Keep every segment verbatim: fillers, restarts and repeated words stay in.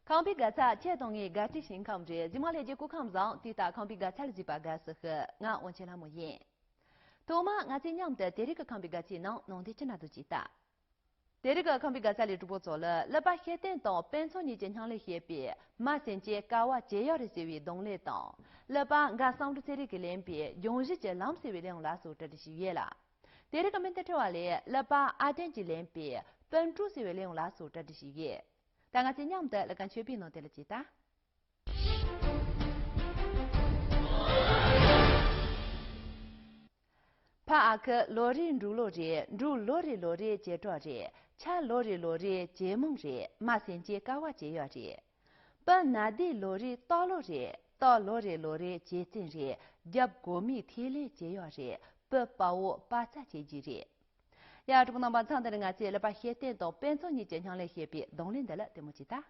ཁམས་པའི་དགའ་ཚལ་ཁྱེད་དང་ངའི་དགའ་སྤྲོའི་ཞིང་ཁམས་རེད། གཟིགས་མོ་ལྷན་རྒྱས་སྐུ་ཁམས་བཟང་། དུས་ལྟར་ཁམས་པའི་དགའ་ཚལ་གཟིགས་པར་དགའ་བསུ་ཞུ། ང་དབང་ཆེན་ལྷ་མོ་ཡིན། ཐོག་མར་ང་ཚོས་མཉམ་དུ་དེ་རིང་གི་ཁམས་པའི་དགའ་ཚལ་ནང་སྣང་དེ་ཅི་འདྲ་འདུག་ཅིག་ལྟ། དེ་རིང་གི་ཁམས་པའི་དགའ་ཚལ་ལས་གྲོགས་པོ་ཚོ་ལ་ཀླད་པ་ཤེས་ལྡན་དང་དཔེ་མཚོན་གཉིས་ཀྱི་མཉམ་ལས་བྱས་པའི་མ་སེམས་ཅན་དཀའ་བ་སྤྱད་ཡག་རེད་ཟེར་བའི་རྡུང་ལེན་དང་། ཀླད་པ་འགའ་བསམ་གྲུབ་ཚེ་རིང་གིས་ལེན་པའི་སྦྱོང་གཞི་གྱི་ལམ་ཟེར་བའི་གླེང་སློང་ལ་སོགས་གྲ་སྒྲིག་ཞུས་ཡོད་ལ། དེ་རིང་གི་སྨན་དང་འཕྲད་པ་ལས་ཀླད་པ་ཨ་བརྟན་གྱིས་ལེན་པའི་སྤུན་གྲོགས་ཟེར་བའི་གླེང་སློང་ལ་སོགས་གྲ་སྒྲིག་ཞུས་ཡོད། ད་ང་ཚོས་མཉམ་དུ་ཀླད་པ་མཆོད་པའི་ནང་དེ་ལ་ཅིག་ལྟ། ཕ་ཨ་ཁུ་ལོ་རེ་འབྲུག་ལོ་རེ། འབྲུག་ལོ་རེ་ལོ་རེ་ཇེ་སྤྲོ་རེད། ཆ་ལོ་རེ་ལོ་རེ་ཇེ་མང་རེད། མ་སེམས་ཅན་དཀའ་བ་སྤྱད་ཡག་རེད། སྤུན་ནག་དེ་ལོ་རེ་སྟག་ལོ་རེད། སྟག་ལོ་རེ་ལོ་རེ་ཇེ་བཙན་རེད། རྒྱབ་གོ་མའི་ཐིག་ལེ་སྤྱད་ཡག་རེད། བུ་དཔའ་བོ་དཔའ་རྩལ་སྤྱད་རྒྱུ་རེད། ཡ། གྲོགས་པོ་རྣམ་པ། མཚམས་འདི་ནས་ང་ཚོས་ཀླད་པ་ཤེས་ལྡན་དང་དཔེ་མཚོན་གཉིས་ཀྱི་མཉམ་ལས་བྱས་པའི་རྡུང་ལེན་འདི་ལ་ལྟད་མོ་ཅིག་ལྟ།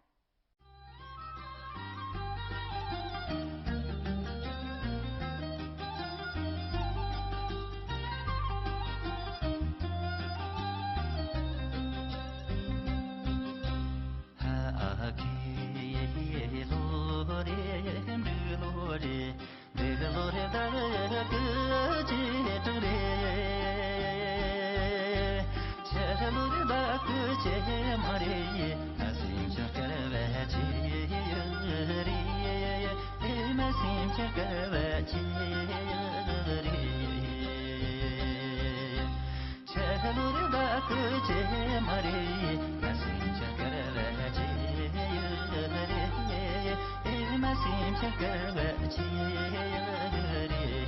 ཧ་ཨ་ཁི་ལོ་རེ་འབྲུག་ལོ་རེ། འབྲུག་ལོ་རེ་ཟླ་སྐུ་ཅི་དྲུག་རེད། ཆ་ལོ་རེ་ཟླ་སྐུ་ཇེ་མང་རེད། མ་སེམས་ཅན་དཀའ་བ་སྤྱད་ཡག་རེད། མ་སེམས་ཅན་དཀའ་བ་སྤྱད་ཡག་རེད། ཆ་ལོ་རེ་ཟླ་སྐུ་ཇེ་མང་རེད། མ་སེམས་ཅན་དཀའ་བ་སྤྱད་ཡག་རེད། མ་སེམས་ཅན་དཀའ་བ་སྤྱད་ཡག་རེད།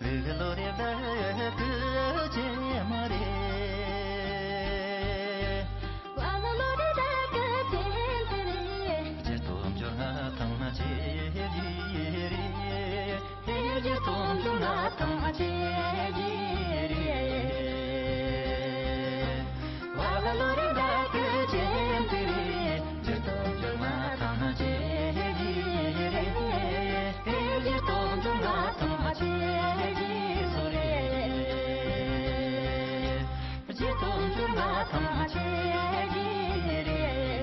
ལུག་ལོ་རེ་ཟླ་སྐུ་ཇེ་མང་རེད། བ་ལ་ལོ་རེ་ཟླ་སྐུ་ཇེ་མཐོ་རེད། བརྒྱད་སྟོང་བཅོ་ལྔ་ཐང་ན་ཇེ་རྒྱས་རེད། བརྒྱད་སྟོང་བཅོ་ལྔ་ཐང་ན་ཇེ་རྒྱས་རེད། བ་ལ་ལོ་རེ་ཟླ་སྐུ་ཇེ་མཐོ་རེད། བརྒྱད་སྟོང་བཅོ་ལྔ་ཐང་ན་ཇེ་རྒྱས་རེད། བརྒྱད་སྟོང་བཅོ་ལྔ་ཐང་ན་ཇེ་རྒྱས་སུ་རེད། བརྒྱད་སྟོང་བཅོ་ལྔ་ཐང་ན་ཇེ་རྒྱས་རེད།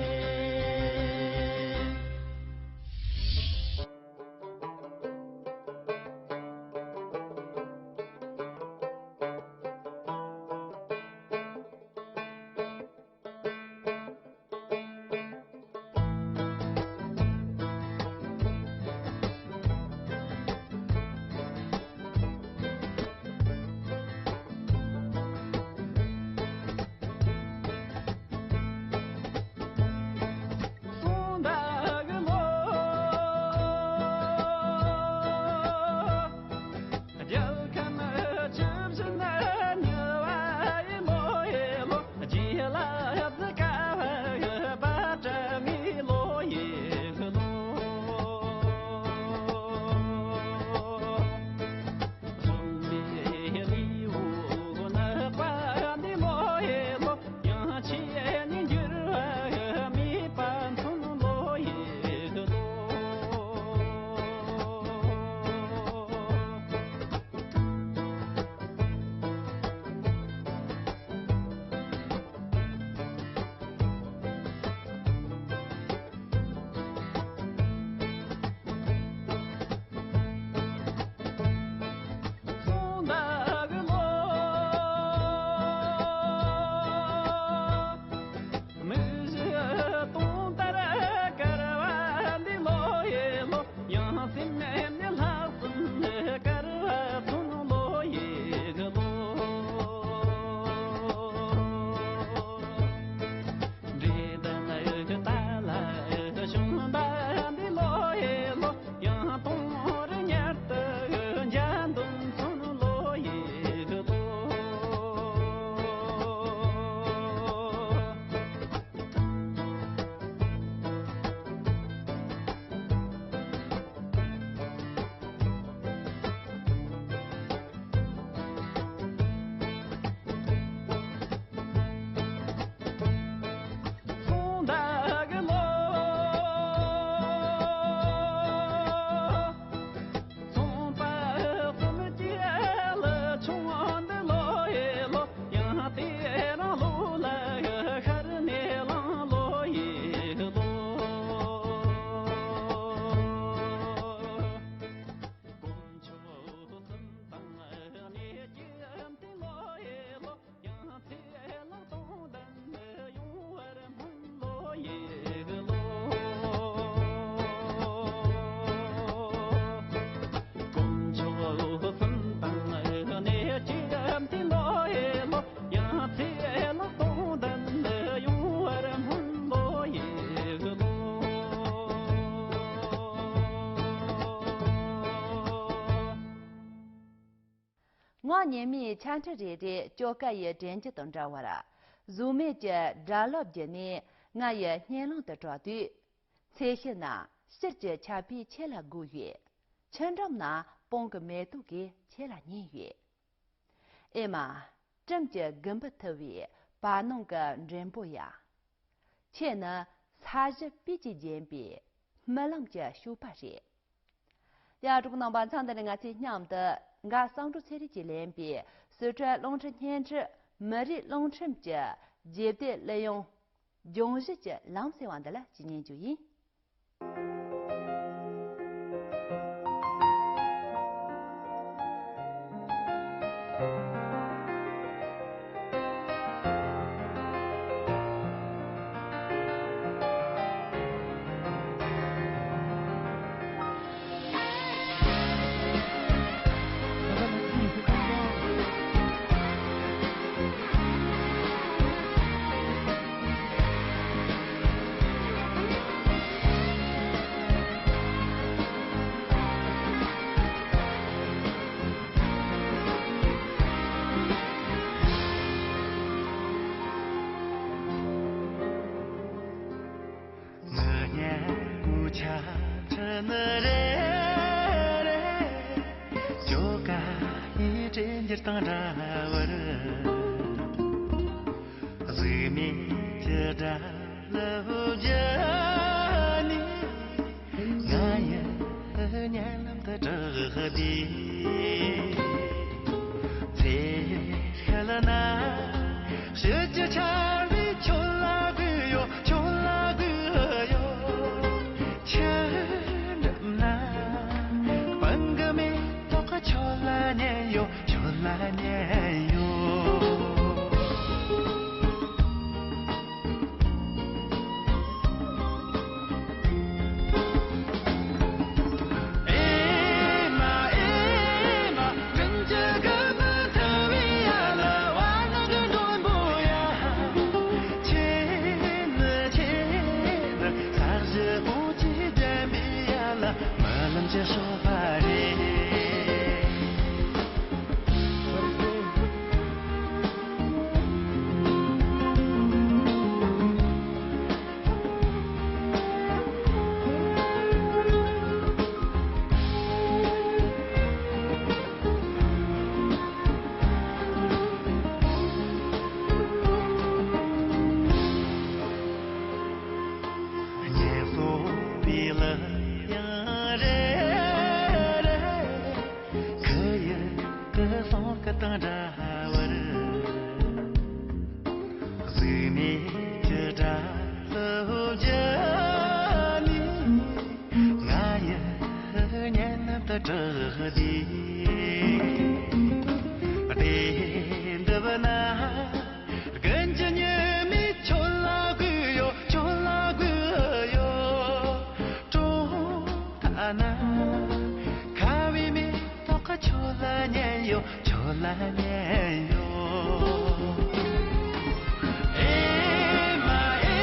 ངག་སྙན་མོའི་ཆ་འཕྲུལ་རེ་རེ་ཅོ་ཀ་ཡི་དྲན་རྒྱུ་དང་འདྲ་བར། གཟུགས་མེད་ཀྱི་སྒྲ་བློ་བརྒྱུད་ནས་ང་ཡི་སྙན་ལམ་དུ་དྲངས་དུས། ཚེ་ཤུལ་ན་ཕྱིར་གྱི་ཆར་པའི་ཆུ་ལ་བསྒུགས་ཡོད། ཆུ་འགྲམ་ན་སྤང་གི་མེ་ཏོག་གི་ཁྱེར་ལ་ཉན་ཡོད། ཨེ་མ། སྤྲིན་གྱི་རྒུན་འབུད་འཐུལ་བའི་བར་སྣང་གི་འགྲེང་བུ་ཡ། ཁྱེད་ནི་ས་གཞི་སྤོས་ཀྱིས་བརྒྱན་པའི་རྨི་ལམ་གྱི་བྱུག་པ་རེད། ཡ། གྲོགས་རྣམ་པ། མཚམས་འདི་ནས་ང་ཚོས་མཉམ་དུ་མགར་བསམ་གྲུབ་ཚེ་རིང་གིས་ལེན་པའི་སི་ཁྲོན་རླུང་འཕྲིན་བརྙན་འཕྲིན་མི་རིགས་རླུང་འཕྲིན་གྱི་རྗེས་འདེད་གླུ་དབྱངས་ལྗོངས་བཞི་གི་ལམ་ཟེར་བ་འདི་ལ་ཅིག་ཉན་རྒྱུ་ཡིན། ང་ཉལ་མུ་ཆ་ཁྲི་ནི་རེ་རེ། ཅོ་ཀ་ཡི་དྲན་འགྱུར་དང་འདྲ་བར། གཟུགས་མེད་ཀྱི་སྒྲ་ལ་བརྒྱུད་ནས་ང་ཡི་སྙན་ལམ་དུ་གྲགས་ཏེ། ཚེ་ཤུལ་ན་ཕྱིར་གྱི་ཆར་པའི་ཆུ་ལ་བསྒུགས་ཡོད། ཆུ་ལ་བསྒུགས་ཡོད། ཆུ་འགྲམ་ན་སྤང་གི་མེ་ཏོག་གི་ཁྱོད་ལ་ཉན་ཡོད། ཁྱོད་ལ་ཉན་ཡོད། ཨེ་མ་ཨེ་མ། སྤྲིན་གྱི་རྒུན་འབུད་འཐུལ་བའི་ཡ་ལ་བར་སྣང་གི་འགྲེང་བུ་ཡ། ཁྱེད་ནི་ཁྱེད་ནི་ས་གཞི་སྤོས་ཀྱིས་བརྒྱན་པའི་ཡ་ལ་རྨི་ལམ་གྱི་བྱུག་པ་རེད། ཉལ་སོང་བའི་གླུ་དབྱངས་རེ་རེ། ཁོ་ཡི་སྐུ་གསུང་སྐད་དང་འདྲ་བར། གཟུགས་མེད་ཀྱི་སྒྲ་ལ་བརྒྱུད་ནས་ང་ཡི་སྙན་ལམ་དུ་གྲགས་ཏེ། དེ་འདི་བ་ན། དགུན་གྱི་ཉི་མའི་ཆུ་ལ་བསྒུགས་ཡོད། ཆུ་ལ་བསྒུགས་ཡོད། གྲོང་ཁྱེར་ན་ཁ་བའི་མེ་ཏོག་གི་ཁྱོད་ལ་ཉན་ཡོད། ཁྱོད་ལ་ཉན་ཡོད། ཨེ་མ་ཨེ་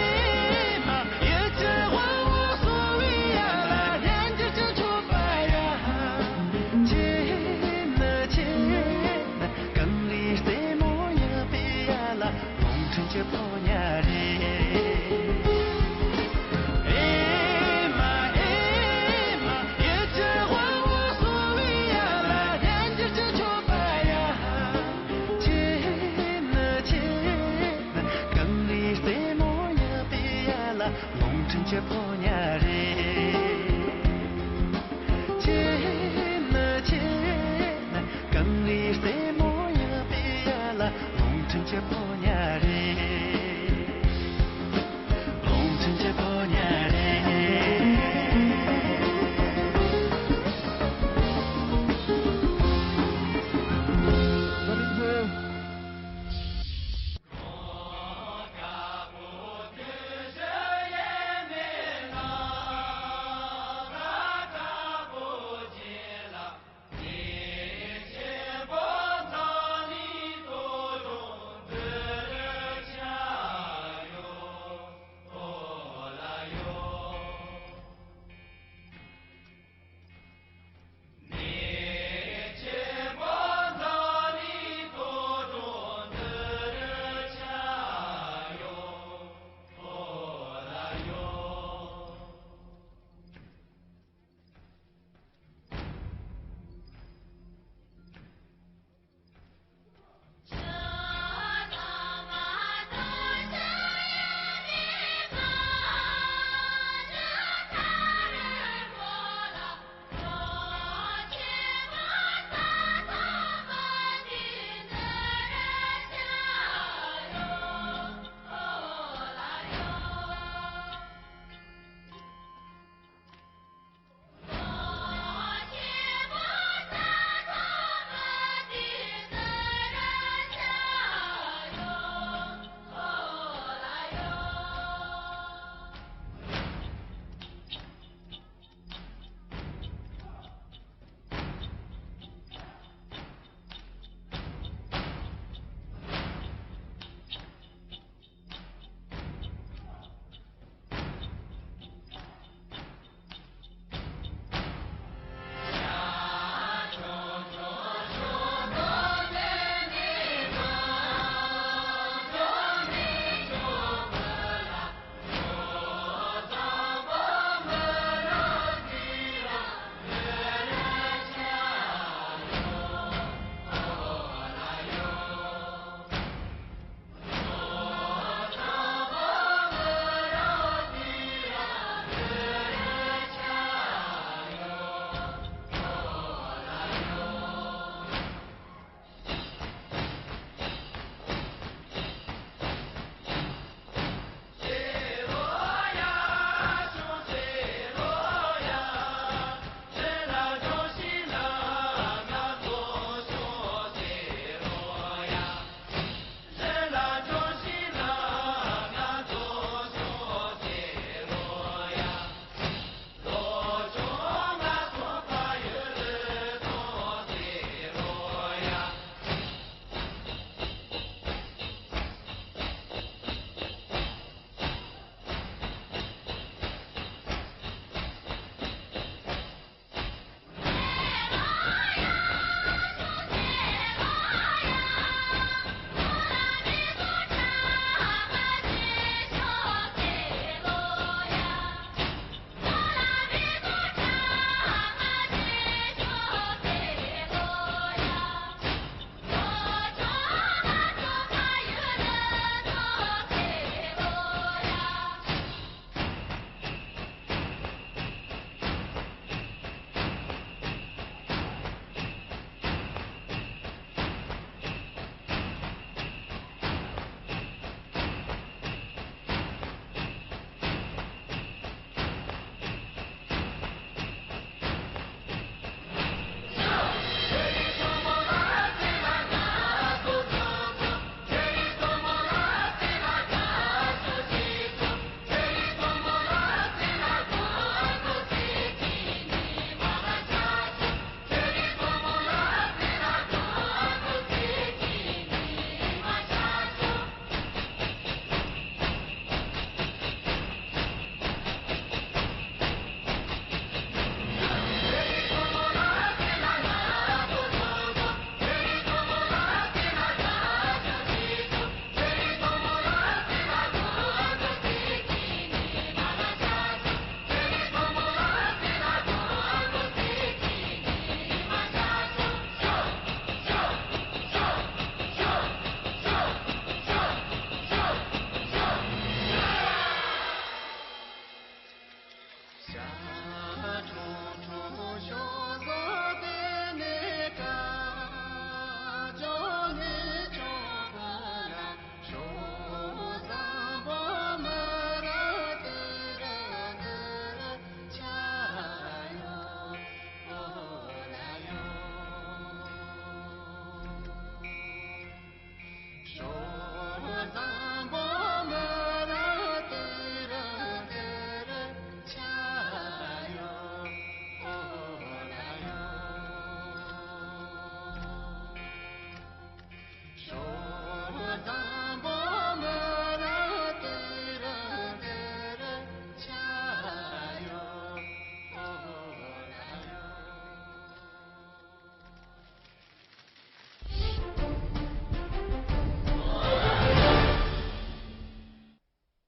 མ། ཡིད་ཀྱི་དབང་པོ་གསོ་བའི་ཡ་ལ་རྒྱན་གྱི་མཆོད་པ་ཡ། ཁྱེད་ནི་ཁྱེད་ནི་གངས་རིའི་རྩེ་མོ་ཡངས་པའི་ཡ་ལ་རླུང་འཕྲིན་གྱི་ཕོ་ཉ་རེད། ཨེ་མ་ཨེ་མ། ཡིད་ཀྱི་དབང་པོ་གསོ་བའི་ཡ་ལ་རྒྱན་གྱི་མཆོད་པ་ཡ། ཁྱེད་ནི་ཁྱེད་ནི་གངས་རིའི་རྩེ་མོ་ཡངས་པའི་ཡ་ལ་རླུང་འཕྲིན་གྱི་ཕོ་ཉ་རེད། ཁྱེད་ནི་ཁྱེད་ནི་གངས་རིའི་རྩེ་མོ་ཡངས་པའི་ཡ་ལ་རླུང་འཕྲིན་གྱི་ཕོ་ཉ་རེད། རླུང་འཕྲིན་གྱི་ཕོ་ཉ་རེད།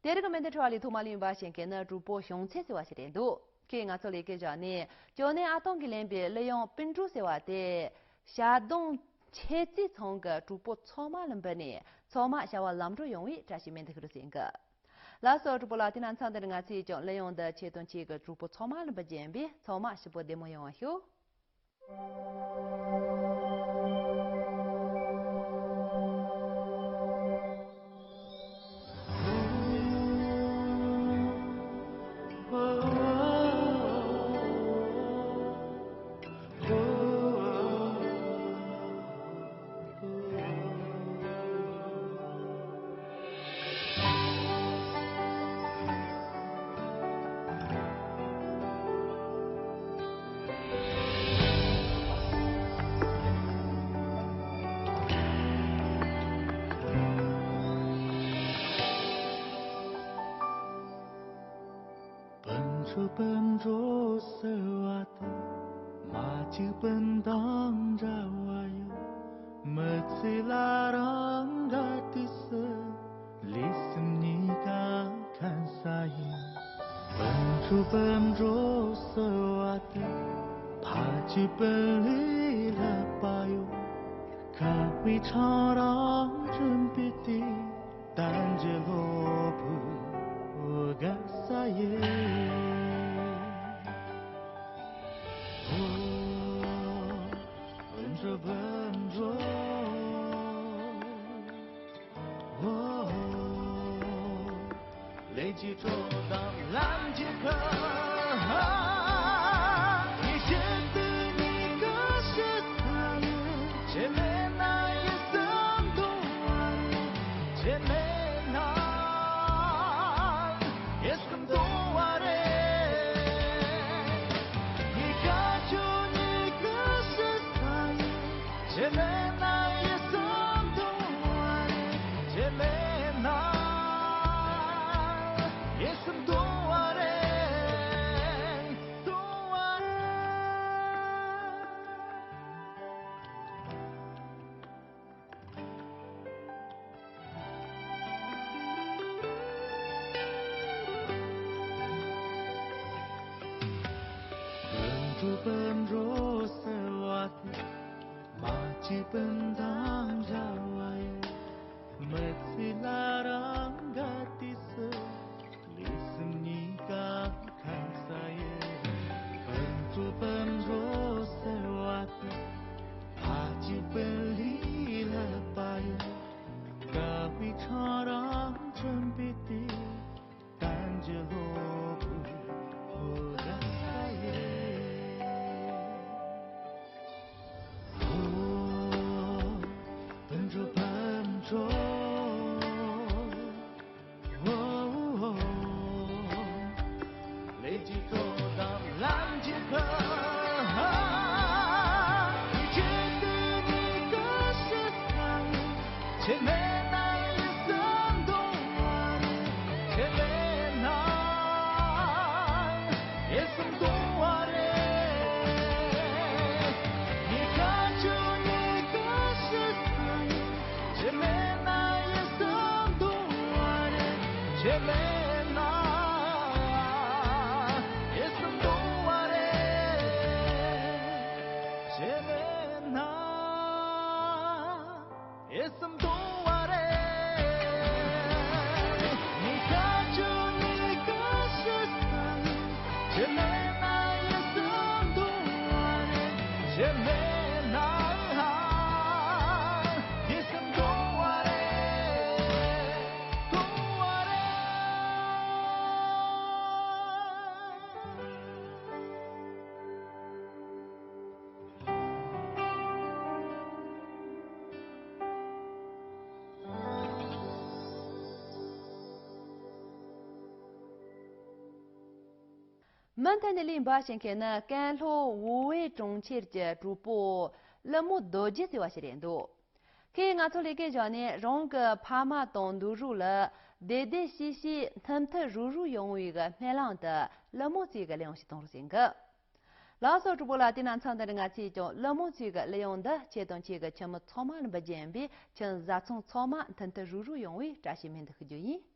དེ་རིང་གི་མེ་མདའི་འཕྲོ་བ་ལས་ཐོག་མ་ལེན་པ་ཞིག་གི་ནི་གྲོགས་པོ་བྱུང་ཚེ་ཟེར་བ་ཞིག་རེད་འདུག་ཁོས་ང་ཚོ་ལ་སྐད་བཞག་ནས་ཅོ་ནེ་ཨ་སྟོང་གིས་ལེན་པའི་གླུ་དབྱངས་སྤུན་གྲོགས་ཟེར་བ་དེ་ཞལ་གདོང་མཆེ་རྩེ་ཚང་གི་གྲོགས་པོ་ཚང་མ་ལ་འབུལ་ནས་ཚང་མ་བྱ་བ་ལམ་འགྲོ་ཡོང་བའི་བཀྲ་ཤིས་སྨོན་འདུན་ཞུ་རྒྱུ་ཡིན་གི། ལགས་སོ་གྲོགས་པོ་ལགས། དེ་ན་མཚམས་འདིར་ང་ཚོས་ཀྱང་གླུ་དབྱངས་འདི་ཁྱེད་དང་ཁྱེད་ཀྱི་གྲོགས་པོ་ཚང་མ་ལ་འབུལ་རྒྱུ་ཡིན་པས་ཚང་མ་ཞིབ་པོ་བདེ་མོ་ཡོང་བ་ཞུ། སྤུན་གྲོགས་སྤུན་གྲོགས་ཟེར་བ་དེ། མ་གཅིག་སྤུན་དང་འདྲ་བ་ཡོད། མི་ཚེ་ལ་རང་དགའ་དུས་སུ། ལུས་སེམས་གཉིས་ཀ་ཁན་ས་ཡིན། སྤུན་གྲོགས་སྤུན་གྲོགས་ཟེར་བ་དེ། ཕ་གཅིག་སྤུན་ལས་ལྷག་པ་ཡོད། དཀར་པོའི་ཆང་རག་འཁྲུངས་པའི་དུས། གཏམ་རྒྱུད་ལྷུག་པོ་དགའ་ས་ཡིན། ཨོ། སྤུན་གྲོགས་སྤུན་གྲོགས། ཨོ། ལས་ཀྱི་གྲོགས་དང་ལམ་གྱི་ཁ། ཡིད་ཆེས་དུས་གཉིས་ཀ་ཞི་ས་ཡིན། ཁྱེད་མེད་ན་ཡིད་སེམས་སྟོང་བ་རེད། ཁྱེད་མེད་ན་ཡིད་སེམས་སྟོང་བ་རེད། གཉིས་ཀ་ཁྱོད་གཉིས་ཀ་ཞི་ས་ཡིན། ཁྱེད་མེད་ན་ཡིད་སེམས་སྟོང་བ་རེད། ཁྱེད་མེད་ན་ཡིད་སེམས་སྟོང་བ་རེད། སྟོང་བ་རེད། སྤུན་གྲོགས་སྤུན་གྲོགས་ཟེར་བ་དེ། མ་གཅིག་སྤུན་དང་འདྲ་བ་ཡོད། མི་ཚེ་ལ་རང་དགའ་དུས་སུ། ལུས་སེམས་གཉིས་ཀ་ཁན་ས་ཡིན། སྤུན་གྲོགས་སྤུན་གྲོགས་ཟེར་བ་དེ། ཕ་གཅིག་སྤུན་ལས་ལྷག་པ་ཡོད། དཀར་པོའི་ཆང་རག་འཁྲུངས་པའི་དུས། གཏམ་རྒྱུད་ལྷུག་པོ་དགའ་ས་ཡིན། ཨོ། སྤུན་གྲོགས་སྤུན་གྲོགས། ཨོ། ལས་ཀྱི་གྲོགས་དང་ལམ་གྱི་ཁ། ཡིད་ཆེས་དུས་གཉིས་ཀ་ཞི་ས་ཡིན། ཁྱེད་མེད་ན་ཡིད་སེམས་སྟོང་བ་རེད། ཁྱེད་མེད་ན་ཡིད་སེམས་སྟོང་བ་རེད། གཉིས་ཀ་ཁྱོད་གཉིས་ཀ་ཞི་ས་ཡིན། ཁྱེད་མེད་ན་ཡིད་སེམས་སྟོང་བ་རེད། ཁྱེད་མེད་ན་ཡིད་སེམས་སྟོང་བ་རེད། ཁྱེད་མེད་ན་ཡིད་སེམས་སྟོང་བ་རེད། གཉིས་ཀ་ཁྱོད་གཉིས་ཀ་ཞི་ས་ཡིན། མུ་མཐུད་ནས་གླེང་བ་བྱེད་མཁན་ནི་ཀན་ལྷོ་ཝུ་ཝེ་གྲོང་ཁྱེར་གྱི་གྲོགས་པོ་ཀླུ་མོ་རྡོ་རྗེ་ཟེར་བ་ཞིག་རེད་འདུག་ཁོས་ང་ཚོ་ལས་ཀའི་ཞོར་ནས་རང་གི་ཕ་མ་དང་འདུག་རོགས་ལ་བདེ་བདེ་སྐྱིད་སྐྱིད་མཐུན་མཐུན་རུག་རུག་ཡོང་བའི་གི་སྨོན་ལམ་དུ་ཀླུ་མོ་ཚོས་གི་གླུ་དབྱངས་ཤིག་གཏོང་རོགས་ཟེར་གི། ལགས་སོ་གྲོགས་པོ་ལགས། དེ་ན་མཚམས་འདི་ནས་ང་ཚོས་ཀྱང་ཀླུ་མོ་ཚོས་གི་གླུ་དབྱངས་འདི་ཁྱེད་དང་ཁྱེད་ཀྱི་ཁྱིམ་མི་ཚང་མ་ལ་འབུལ་རྒྱུ་ཡིན་པས། ཁྱིམ་བཟའ་ཚང་ཚང་མ་མཐུན་མཐུན་རུག་རུག་ཡོང་བའི་བཀྲ་ཤིས་སྨོན་འདུན་ཞུ་རྒྱུ་ཡིན།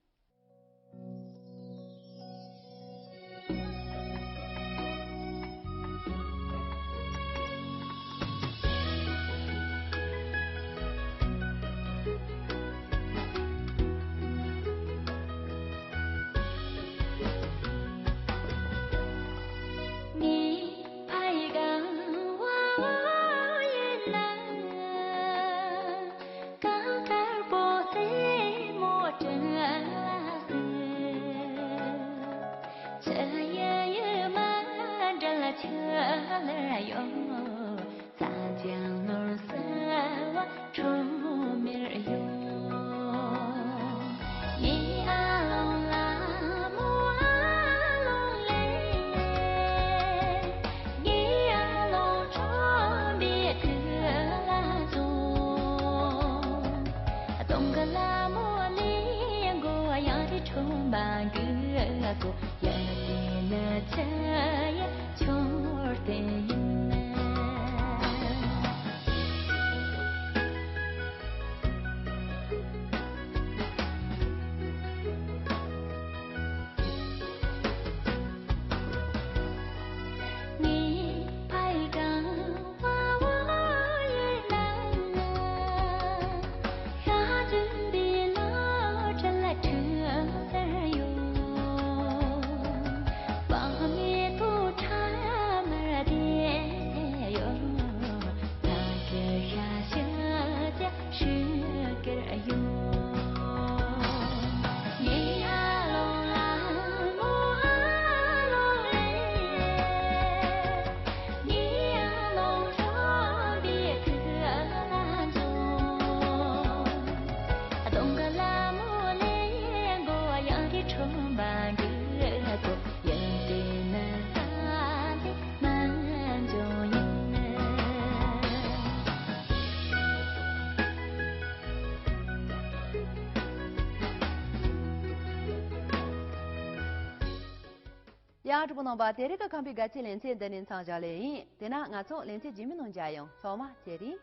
ཡང་གྲོགས་པོ་རྣམ་པ། དེ་རིང་གི་ཁམས་པའི་དགའ་སྐྱིད་ལེ་ཚན་འདི་ནས་མཚམས་བཞག་ལེ་ཡིན། དེ་ན་ང་ཚོ་ལེ་ཚན་རྗེས་མའི་ནང་མཇལ་ཡོང་། ཚང་མ་ཚེ་རིང་།